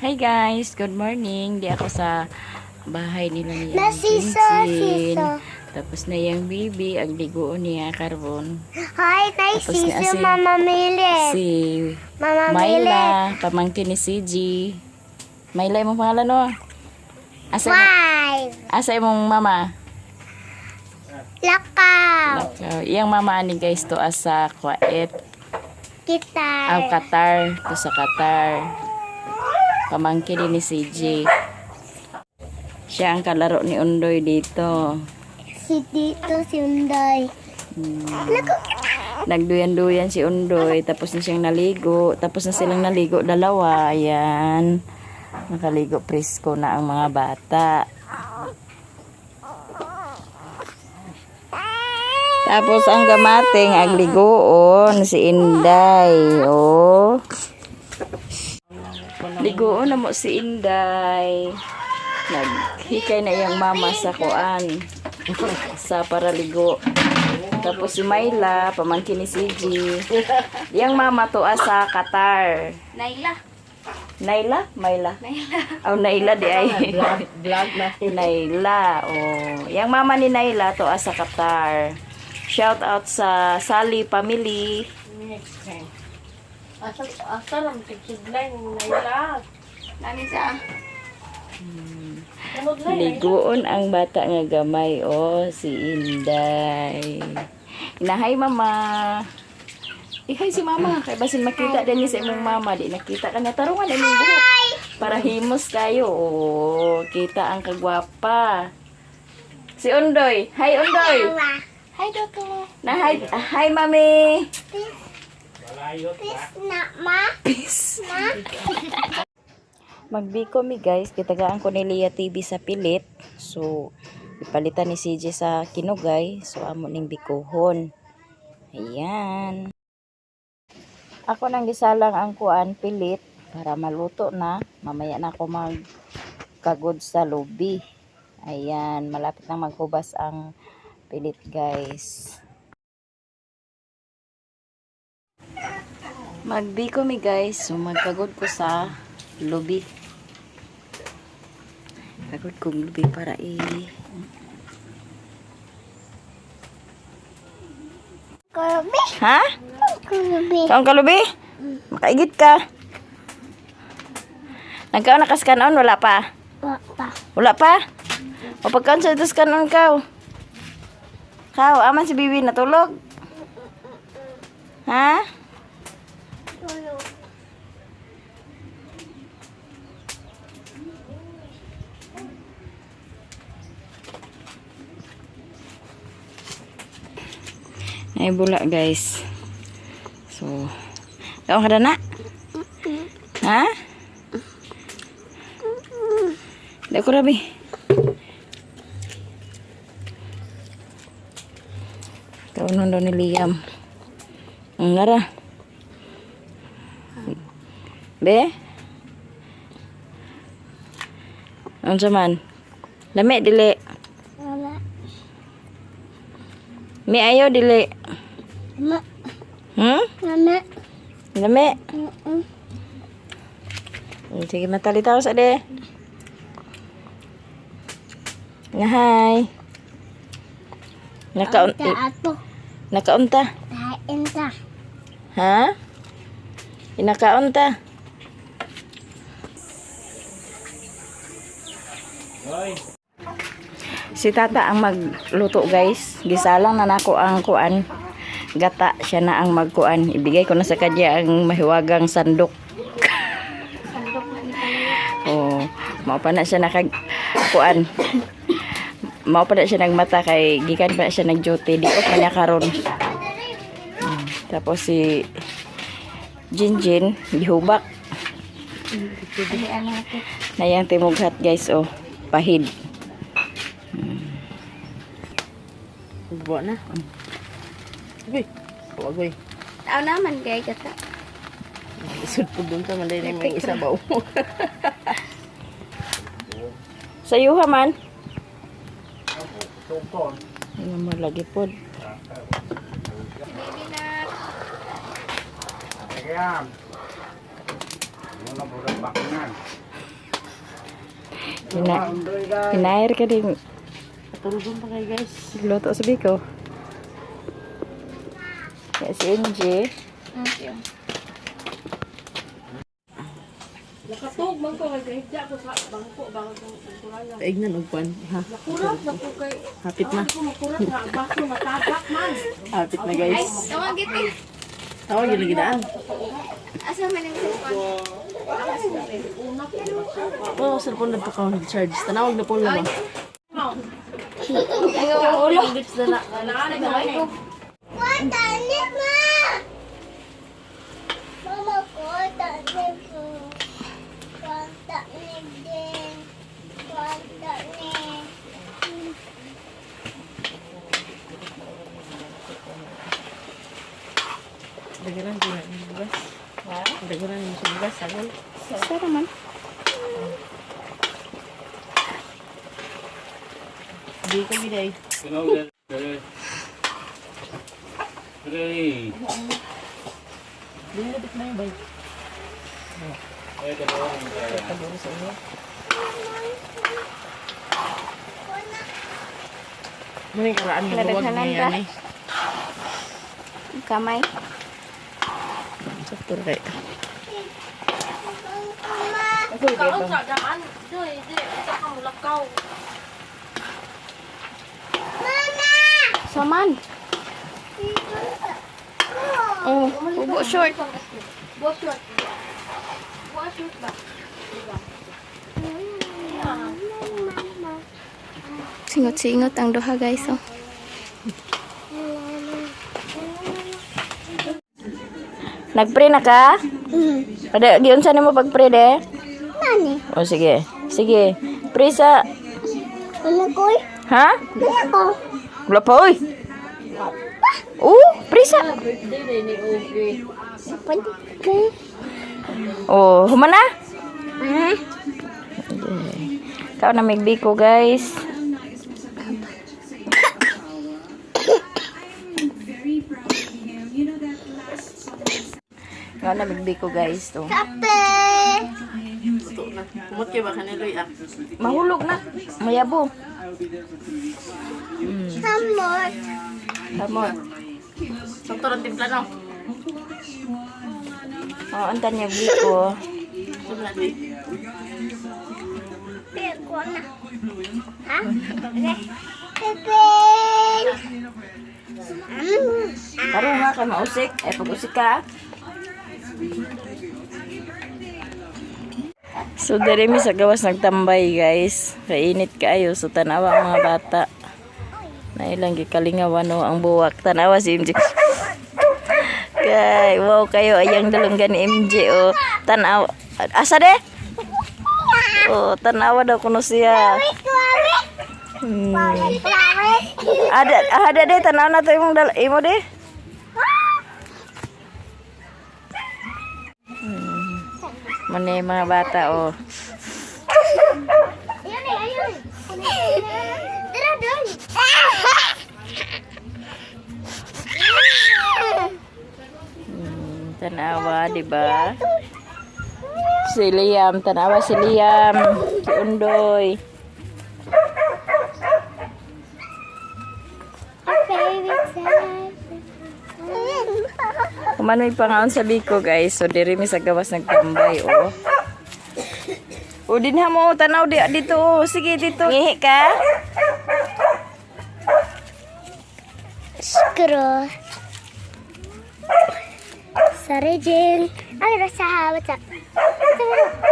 Hi guys, good morning. Di ako sa bahay nila ni Nasiso, Jinjin. siso. Tapos na yung baby, ang ligoon niya karon. Hi, nice Tapos na siso, Mama Milet. Si Mama Milet. Myla, pamangkin ni CG. Myla imong pangalan no? Asa 5. asa imong mama? Lakaw. Lakaw. Iyang mama ani guys to asa Kuwait. Guitar. Aw, Qatar. To sa Qatar. Pamangkin din ni CJ. Siya ang kalaro ni Undoy dito. Si Dito, si Undoy. Lakaw. Nagduyan-duyan si Undoy. Tapos na siyang naligo. Tapos na silang naligo dalawa. Ayan. Nakaligo presko na ang mga bata. Tapos ang gamating agliguon si Inday. Oh. Liguon na mo si Inday. Naghikay na iyang mama sa kuan. Sa paraligo. Tapos si Myla, pamangkin ni CG. Iyang mama to sa Qatar. Naila. Naila? Myla? Naila. Oh, Naila di ay. Vlog na. Naila. Oh. Yang mama ni Naila to sa Qatar. Shout out sa Sally family. Next time. Asa, asa lang tigsudlay ng Naila. Nani sa Sunod na. Liguon ang bata nga gamay oh si Inday. Inahay mama. Ihay si mama kay basin makita din ni sa imong mama di nakita ka na tarungan imong buhok. Para himos kayo. Oh, kita ang kagwapa. Si Undoy. Hi Undoy. Mama. Hi, Doto. Na hi, hi mami. Peace na, ma. Peace. Magbiko mi guys, kitagaan ko ni Lia TV sa pilit. So, ipalitan ni CJ sa kinugay. So, amo ning bikuhon. Ayan. Ako nang gisalang ang kuan pilit para maluto na. Mamaya na ako magkagod sa lubi. Ayan, malapit nang maghubas ang pilit guys. Magbiko mi guys, so magkagod ko sa lubi. Kagod kong lubi para i Kulubi. Ha? Kulubi. Kaon ka lubi? Makaigit ka. Nagkaon na kas kanon wala pa. Wapa. Wala pa. O pagkaon sa itos kanon kaw. Kaw, aman si Bibi natulog. Ha? Tulog. Ay bula guys. So, kaon ka na? Ha? Dako rabi. Kaunon daw ni Liam. Ang ngara. Be? Unsa man? Lami dili. Mama. Mi ayo dili. Mama. Hmm? Mama. Lami. Mm-mm. Sige, matalitaw sa de. Nga, hi. Nakaun Ta ato. nakaunta. Kain ta. Ha? Inakaunta. Si tata ang magluto guys. Gisalang na nako ang kuan. Gata siya na ang magkuan. Ibigay ko na sa kanya ang mahiwagang sandok. Oh, mao pa na siya nakag kuan. Mao pa na siya nagmata kay gikan pa na siya nag-duty. Di off na niya karon. Tapos si Jinjin gihubak. Nayang timughat guys oh, pahid. Buwa na. Uy, wagoy. Tao naman kay kata. Isod po dun sa malay na may isabaw. Sa yuha man. Ano mo lagi pod. Si baby na. Kaya, muna budak bakungan. Hina Hinair ka din. Patulugon pa kayo, guys. Luto sa biko. Ya, si MJ. Thank you. Nakatug man ko kay gahigda ko sa bangko bago ko kulaya. Paignan og kwan, ha. Nakurat na ko kay Hapit na. Ko makurat na ang baso matagak man. Hapit na, guys. Tawag giti. Tawag yun lagi daan. Asa man ang cellphone? Oh, cellphone na to ka charge. Tanawag na po na ba? Ay, ulo. Lips na na. Kwata ni ma. Mama kwata ni ko. Kwata ni din. Kwata ni. Dagaran ko na yung bugas. Dagaran yung bugas, sagol. Sa naman. Di ko giday. Hey. Di na na yung bay. Paguro sa inyo. Muna yung karaan ng luwag Ladaghanan niya ra. yan eh. Ang kamay. Sakto ra kay. Ma. Mama. Saman. Oh, ubo short. Singot-singot ang duha, guys. Oh. Nagpre na ka? Pada giunsa nimo pagpre de? Nani? O sige. Sige. Pre sa Ano ko? ha? Ano ko? Wala pa oy. Oh, pre sa. Pwede. Oh, humana. Ah. Ikaw na magbiko, guys. Ikaw na magbiko, guys. To. Kape. Luto na. Kumot kayo ba kaniloy ah. Mahulog na. Mayabo. Samot. Tama. Sakto ra timpla no. Oh, antan niya biko. Sakto na doy. Peko na. Ha? Pepe. Mm. Karon nga kay mausik. Ay pag-usik ka. So diri mi sa gawas nagtambay, guys. Kainit kaayo so tanawa ang mga bata. Nailang gikalingawan no ang buwak. Tanawa si MJ. Kay wow kayo ayang dalunggan ni MJ oh. Tanawa asa de? Oh, tanawa daw kuno siya. Hmm. Ada ada de tanaw na to imong dal imo de. Muna yung mga bata, oh. Ayun eh, ayun. Tara doon. Tanawa, di ba? Si Liam, tanawa si Liam. Si Undoy. Kumanoy pangaon sa biko, guys. So, diri mi sa gawas nagtambay, oh. O, dinha mo, tanaw di, dito, oh. Sige, dito. Ngihi ka? Screw. Sorry, Jin. Ay, rasa, what's up?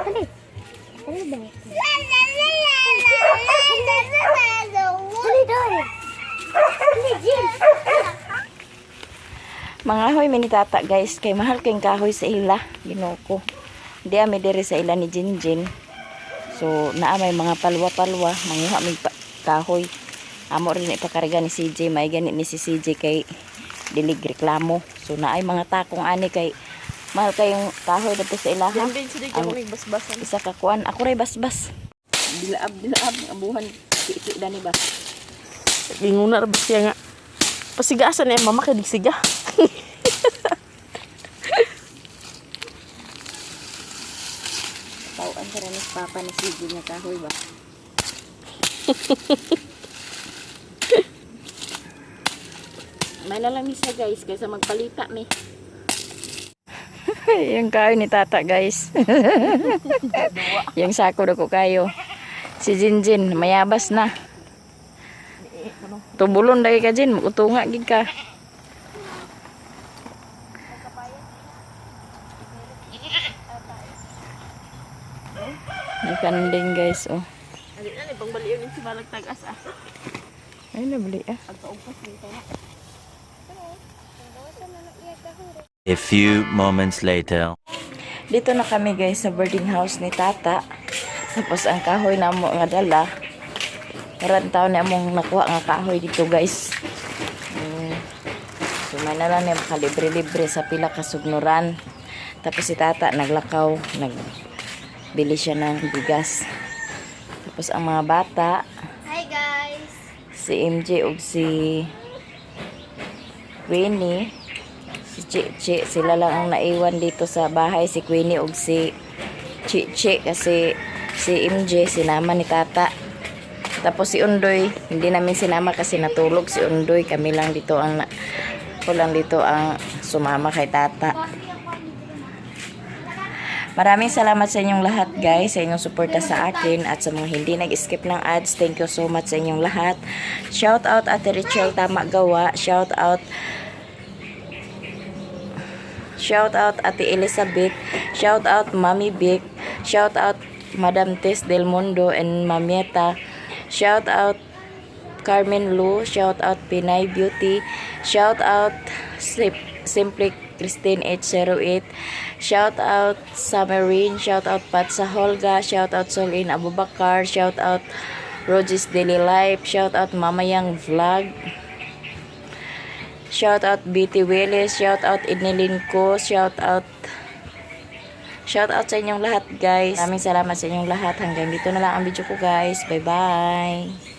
Dali. Dali, dali. Dali, dali. Dali, Jin. Mga hoy, minitata, guys. Kay mahal kayong kahoy sa ila. Ginoo ko. Di ami diri sa ila ni Jinjin. So, naa may mga palwa-palwa. Manguha may kahoy. Amo rin ipakarga ni CJ. May gani ni si CJ kay dilig reklamo. So, naay mga takong ani kay mahal kayong kahoy dito sa ilaha. Yan din sila Ang- kay basbasan. Isa ka kuan. Ako ray basbas. Dilaab, dilaab. Abuhan. Ki-ki dani ba? Inguna ra ba siya nga. Pasigasan eh mama kay digsiga. Tawaan ka rin papa ni CJ nga kahoy ba? May nalang misa, guys, kaysa magpalita mi. Yung kahoy ni tata, guys. Yung sako na ko kayo. Si Jinjin, mayabas na. Tubulon dahil ka, Jin. Utunga, gid ka. May kanding, guys, oh. Ali na ni pangbaliyon ni si Malagtag-as ah. Ay, nabli ah. A few moments later. Dito na kami, guys, sa boarding house ni Tata. Tapos ang kahoy na mo nga dala. Karon taon na among nakuha nga kahoy dito, guys. So may na lang ni makalibre-libre sa pila ka sugnuran. Tapos si Tata naglakaw, nagbili siya ng bigas. Tapos ang mga bata, Hi, guys. Si MJ ug si Queenie, si Chichi, sila lang ang naiwan dito sa bahay, si Queenie ug si Chichi, kasi si MJ sinama ni Tata. Tapos si Undoy, hindi namin sinama kasi natulog si Undoy. Kami lang dito ang ako lang dito ang sumama kay Tata. Maraming salamat sa inyong lahat, guys, sa inyong suporta sa akin at sa mga hindi nag-skip ng ads. Thank you so much sa inyong lahat. Shout out Ate Rachel Tama Gawa. Shout out Ate Elizabeth. Shout out Mami Vic. Shout out Madam Tess Del Mundo and Mamieta. Shout out Carmen Lu. Shout out Pinay Beauty. Shout out Simply Christine 808. Shout out Summerine. Shout out Patsa Holga. Shout out Solin Abubakar. Shout out Rogie's Daily Life. Shout out Mamayang Vlog. Shout out BT Willis. Shout out Inilin ko. Shout out sa inyong lahat, guys. Maraming salamat sa inyong lahat. Hanggang dito na lang ang video ko, guys. Bye bye.